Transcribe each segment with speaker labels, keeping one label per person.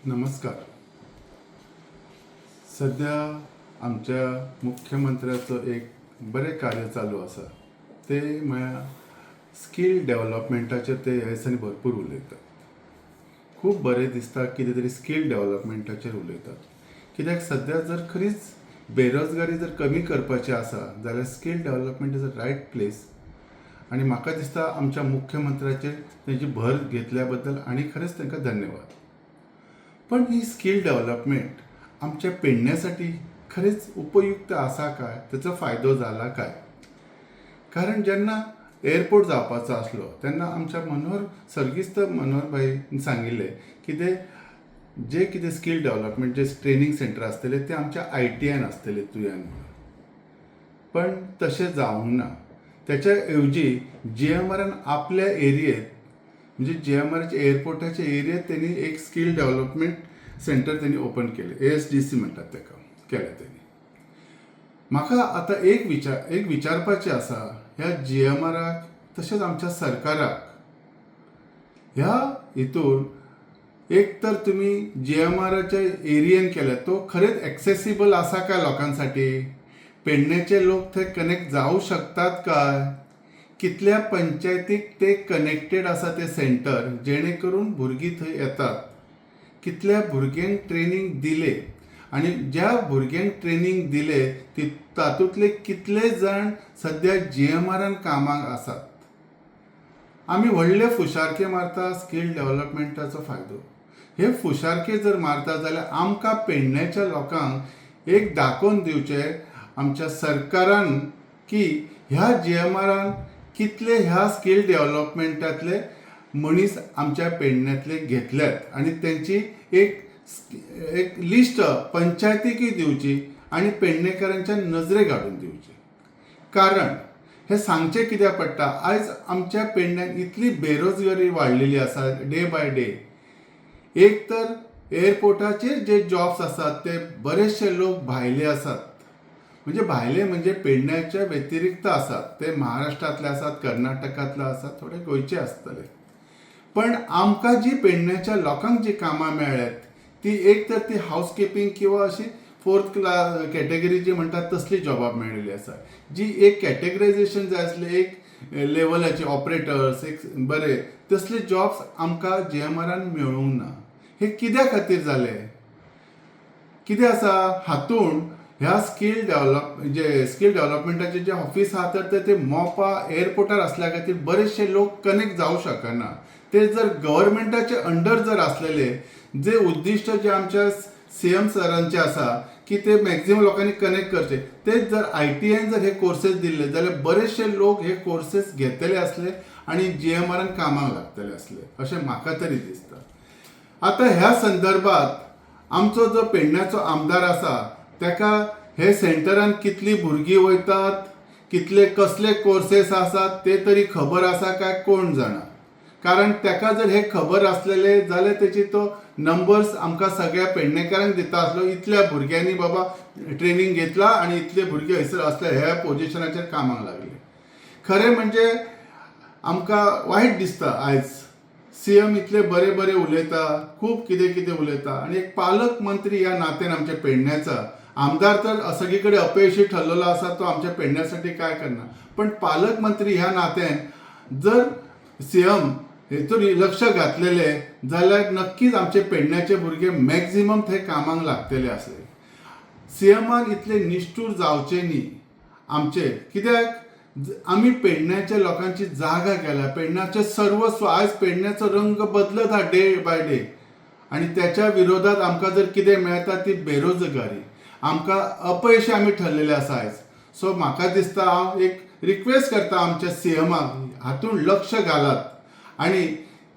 Speaker 1: नमस्कार. सद्या आमच्या मुख्यमंत्र्याचो एक बरें कार्य चालू आसा, तें म्हळ्यार स्कील डेवलपमेंटाचेर. ते ह्या दिसांनी भरपूर उलयतात. खूब बरें दिसता कितें तरी स्कील डेवलपमेंटाचेर उलयतात, कित्याक सद्या जर खरीच बेरोजगारी जर कमी करपाची आसा जाल्यार skill development is a right place. आनी म्हाका दिसता आमच्या मुख्यमंत्र्याचेर तेजी भर घेतल्या बद्दल आनी खरेंच तांकां धन्यवाद. पण ही स्कील डेवलपमेंट आमच्या पेडण्यासाठी खरेंच उपयुक्त आसा काय, ताचो फायदो जाला काय? कारण जेन्ना एअरपोर्ट जावपाचो आसलो तेन्ना आमच्या मनोहर, सर्गेस्त मनोहर भाईन सांगिल्लें की ते जे कितें स्कील डेवलपमेंट जे ट्रेनींग सेंटर आसतले ते आमच्या आयटीआयन आसतले तुयान म्हणून. पण तशें जावंक ना. त्याच्या ऐवजी जीएमआरान आपल्या एरियेत, म्हणजे जीएमआराच्या एअरपोर्टाच्या एरियेत तेणी एक स्कील डेवलपमेंट सेंटर तेणी ओपन केलें. एएसडीसी म्हणटात ताका, केलें तेणी. म्हाका आतां एक विचारपाचें आसा ह्या जीएमआराक तशेंच आमच्या सरकाराक, ह्या हितून एक तर तुमी जीएमआराच्या एरियेन केल्या तो खरेंच एक्सेसिबल आसा काय लोकांसाठी? पेडण्याचे लोक थंय कनेक्ट जावं शकतात काय? कितल्या पंचायतीक ते कनेक्टेड आसा ते सेंटर, जेणे करून भुरगीं थंय येतात? कितल्या भुरग्यांक ट्रेनींग दिले आनी ज्या भुरग्यांक ट्रेनींग दिले ती तातूंतले कितले जाण सद्या जीएमआरान कामाक आसात? आमी व्हडले फुशारके मारता स्कील डेवलपमेंटाचो फायदो. हे फुशारके जर मारता जाल्यार आमकां पेडण्याच्या लोकांक एक दाखोवन दिवचें आमच्या सरकारान की ह्या जीएमआरान कितले ह्या स्कील डेवलपमेंटांतले मनीस आमच्या पेडण्यांतले घेतल्यात आनी तेंची एक एक लिस्ट पंचायतीकूय दिवची आनी पेडणेकारांच्या नजरेक हाडून दिवची. कारण हें सांगचें कित्याक पडटा, आयज आमच्या पेडण्यान इतली बेरोजगारी वाडलेली आसा डे बाय डे. एक तर एअरपोर्टाचेर जे जॉब्स आसात ते बरेचशे लोक भायले आसात, म्हणजे भायले म्हणजे पेडण्याच्या व्यतिरिक्त आसात, ते महाराष्ट्रांतले आसात, कर्नाटकांतले आसात, थोडे गोंयचे आसतले. पण आमकां जी पेडण्याच्या लोकांक जी कामां मेळ्ळ्यात ती एक तर ती हावस किपिंग किंवा अशी फोर्थ क्लास कॅटेगरी जी म्हणटात तसली जॉबां मेळिल्ली आसा. जी एक कॅटेगरायझेशन जाय आसलें, एक लेवलाचे ऑपरेटर्स, एक बरे तसले जॉब्स आमकां जीएमआरान मेळूंक ना. हे कित्या खातीर जालें? कितें आसा हातून, ह्या स्कील डेवलप जे स्कील डेवलपमेंटाचे जे ऑफीस आहा तर ते मोपा एअरपोर्टार आसल्या खातीर बरेचशे लोक कनेक्ट जावं शकना. ते जर गव्हर्मेंटाचे अंडर जर आसलेले, जे उद्दिश्ट जे आमच्या सीएम सरांचे आसा की ते मॅक्झिमम लोकांनी कनेक्ट करचे, तेच जर आयटीआयन जर हे कोर्सेस दिल्ले जाल्यार बरेचशे लोक हे कोर्सेस घेतले आसले आनी जीएमआरान कामाक लागतले आसले, अशें म्हाका तरी दिसता. आतां ह्या संदर्भात आमचो जो पेडण्याचो आमदार आसा ताका हे सेंटरान कितलीं भुरगीं वयतात, कितले कसले कोर्सेस आसात ते तरी खबर आसा काय कोण जाणा. कारण ताका जर हे खबर आसलेले जाल्यार तेची तो नंबर्स आमकां सगळ्या पेडणेकारांक दिता आसलो, इतल्या भुरग्यांनी बाबा ट्रेनींग घेतला आनी इतले भुरगे हयसर असले ह्या पोजिशनाचेर कामाक लागले. खरें म्हणजे आमकां वायट दिसता, आयज सीएम इतले बरे बरे उलयता, खूब कितें कितें उलयता आनी एक पालक मंत्री ह्या नात्यान आमच्या पेडण्याचा आमदार तर सगळी कडेन अपयशी ठरलेलो आसा, तो आमच्या पेडण्यासाठी काय करना. पण पालकमंत्री ह्या नात्यान जर सीएम हेतून लक्ष घातलेले जाल्यार नक्कीच आमचे पेडण्याचे भुरगे मॅक्झिमम थंय कामाक लागतले आसले. सीएमान इतले निश्ठूर जावचे न्ही आमचे, कित्याक आमी पेडण्याच्या लोकांची जागा केल्या, पेडण्याचे सर्वस्व. आयज पेडण्याचो रंग बदलत आहा डे बाय डे आनी त्याच्या विरोधात आमकां जर कितें मेळटा ती बेरोजगारी. आमकां अपयशी आमी ठरलेले आसा आयज. सो म्हाका दिसता, हांव एक रिक्वेस्ट करता आमच्या सीएमाक, हातून लक्ष घालात आनी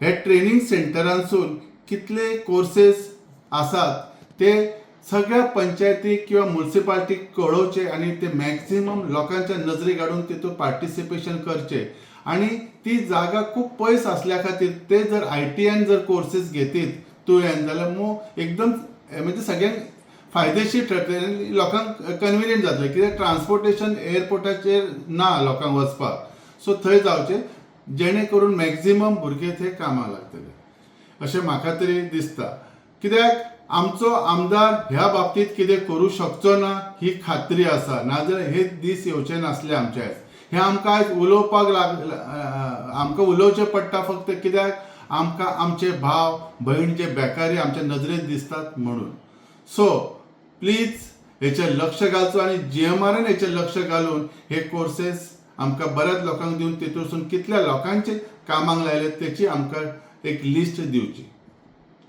Speaker 1: हे ट्रेनींग सेंटरांसून कितले कोर्सेस आसात ते सगळ्या पंचायतीक किंवा मुन्सिपाल्टीक कळोवचे आनी ते मॅक्झिमम लोकांच्या नजरेक हाडून तितून पार्टिसिपेशन करचे. आनी ती जागा खूब पयस आसल्या खातीर ते जर आयटीआयन जर कोर्सेस घेतीत तुवें जाल्यार एकदम म्हणजे सगळ्यांक फायदेशीर ठरतले आनी लोकांक कन्विनियंट जातलें, कित्याक ट्रान्सपोर्टेशन एअरपोर्टाचेर ना लोकांक वचपाक. सो थंय जावचें, जेणे करून मॅक्झिमम भुरगे थंय कामाक लागतले अशें म्हाका तरी दिसता. कित्याक आमचो आमदार ह्या बाबतींत कितें करूं शकचो ना ही खात्री आसा. नाजाल्यार हे दीस येवचे नासले आमचे आयज. हें आमकां आयज उलोवपाक लाग, आमकां उलोवचें पडटा फक्त कित्याक आमकां आमचे भाव भयण जे बेकारी आमच्या नदरेंत दिसतात म्हणून. सो प्लीज हेचेर लक्ष घालचो आनी जीएमआरान हेचेर लक्ष घालून हे कोर्सेस आमकां बऱ्याच लोकांक दिवन तितूंतसून कितल्या लोकांचे कामाक लायले तेची आमकां एक लिस्ट दिवची.